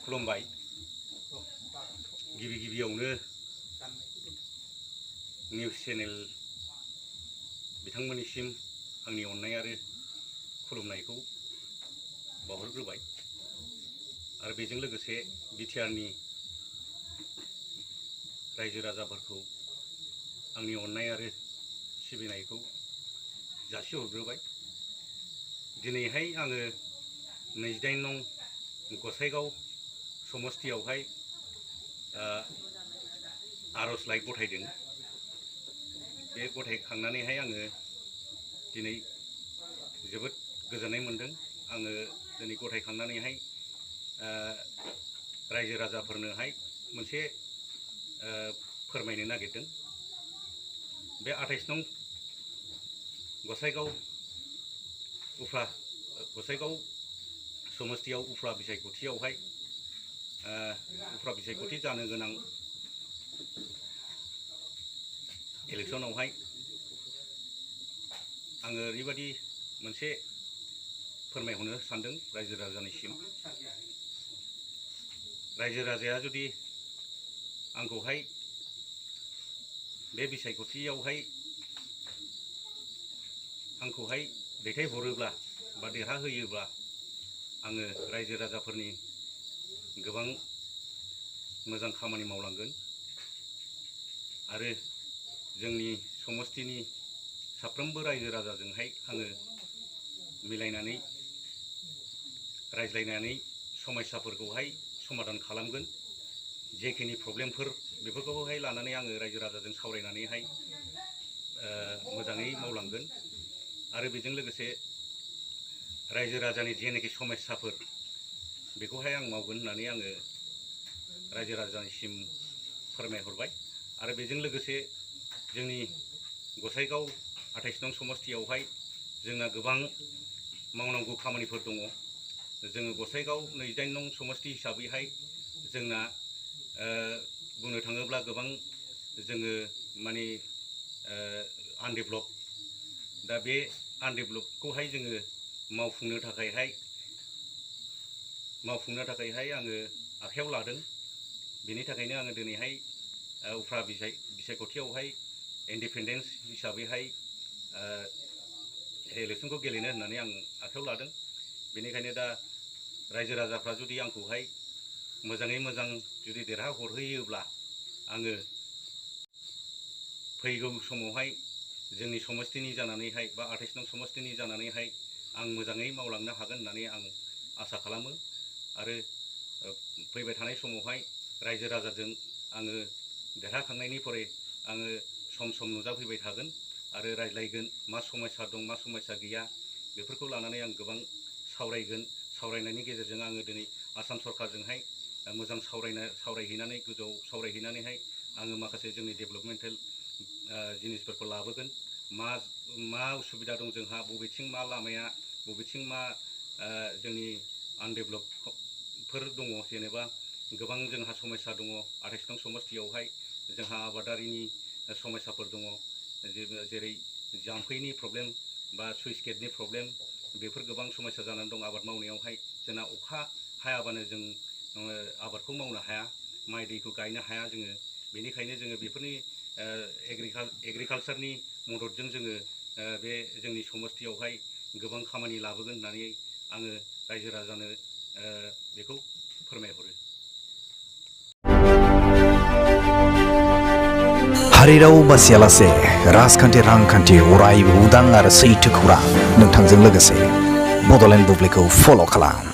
खुलुमबाय गिबियावनो news channel बिथांमोननिसिम आंनि अननाय आरो खुलुमनायखौ बावहरग्रोबाय आरो बेजों लोगोसे बिटिआरनि रायजो राजाफोरखौ आंनि अननाय आरो सिबिनायखौ जासिहरग्रोबाय। दिनैहाय आङो 28 नं गसाइगाव समस्तियावहाय आर'जलाइ गथायदों। बे गथायखांनानैहाय आङो दिनै जोबोद गोजोननाय मोनदों। आङो दिनै गथायखांनानैहाय रायजो राजाफोरनोहाय मोनसे फोरमायनो नागिरदों। बे 28 नं गसाइगाव समस्तियाव उफ्रा बिसायख'थियावहाय उफ्रा बिसायख'थि जानो गोनां इलेक्सनावहाय आङो ओरैबायदि मोनसे फोरमायहरनो सानदों रायजो राजानिसिम। रायजो राजाया जुदि आंखौहाय बे बिसायख'थियावहाय आंखौहाय दैथायहरोब्ला बा देरहाहोयोब्ला आङो रायजो राजाफोरनि गोबां मोजां खामानि मावलांगोन आरो जोंनि समस्तिनि साफ्रोमबो रायजो राजाजोंहाय आङो मिलायनानै रायज्लायनानै समस्याफोरखौहाय समाधान खालामगोन। जेखिनि प्रब्लेमफोर बेफोरखौहाय लानानै आङो रायजो राजाजों सावरायनानैहाय मोजाङै मावलांगोन आरो बेजों लोगोसे रायजो राजानि जेनाखि समस्याफोर बेखौहाय आं मावगोन होननानै आङो रायजो राजानिसिम फोरमायहरबाय। आरो बेजों लोगोसे जोंनि गसाइगाव 28 नं समस्तियावहाय जोंना गोबां मावनांगौ खामानिफोर दङ। जोङो गसाइगाव 28 नं समस्ति हिसाबैहाय जोंना बुंनो थाङोब्ला गोबां जोङो माने आनडेभेलप। दा बे आनडेभेलपखौहाय जोङो मावफुंनो थाखायहाय आङो आखायाव लादों। बेनि थाखायनो आङो दिनैहाय उफ्रा बिसायख'थियावहाय इन्डिपेन्डेन्स हिसाबैहाय इलेक्सनखौ गेलेनो होननानै आं आखायाव लादों। बेनिखायनो दा रायजो राजाफ्रा जुदि आंखौहाय मोजाङै मोजां जुदि देरहाहरहोयोब्ला आङो फैगौ समावहाय जोंनि समस्तिनि जानानैहाय बा 28 नं समस्तिनि जानानैहाय आं मोजाङै मावलांनो हागोन होननानै आं आसा खालामो। आरो फैबाय थानाय समावहाय रायजो राजाजों आङो देरहाखांनायनि परे आङो सम नुजाफैबाय थागोन आरो रायज्लायगोन। मा समस्या दं मा समस्या गैया बेफोरखौ लानानै आं गोबां सावरायगोन। सावरायनायनि गेजेरजों आङो दिनै आसाम सरकारजोंहाय मोजां सावरायहैनानै गोजौआव सावरायहैनानैहाय आङो माखासे जोंनि डेभेलपमेन्टेल जिनिसफोरखौ लाबोगोन। मा उसुबिदा दं जोंहा, बबेथिं मा लामाया, बबेथिं मा जोंनि आनडेभेलपफोर दङ। जेनेबा गोबां जोंहा समस्या दङ 28 नं समस्तियावहाय जोंहा आबादारिनि समस्याफोर दङ। जेरै जाम्फैनि प्रब्लेम बा सुइस गेटनि प्रब्लेम, बेफोर गोबां समस्या जानानै दं। आबाद मावनायावहाय जोंना अखा हायाबानो जों आबादखौ मावनो हाया, माइ दैखौ गायनो हाया जोङो। बेनिखायनो जोङो बेफोरनि एग्रिकालसारनि मददजों जोङो बे जोंनि समस्तियावहाय गोबां खामानि लाबोगोन होननानै आङो रायजो राजानो बेखौ फोरमायहरो। हारि राव बासियालासे राजखान्थि रांखान्थि अरायबो उदां आरो सैथो खौरां नोंथांजों लोगोसे बड'लेण्ड बुब्लिखौ फल' खालाम।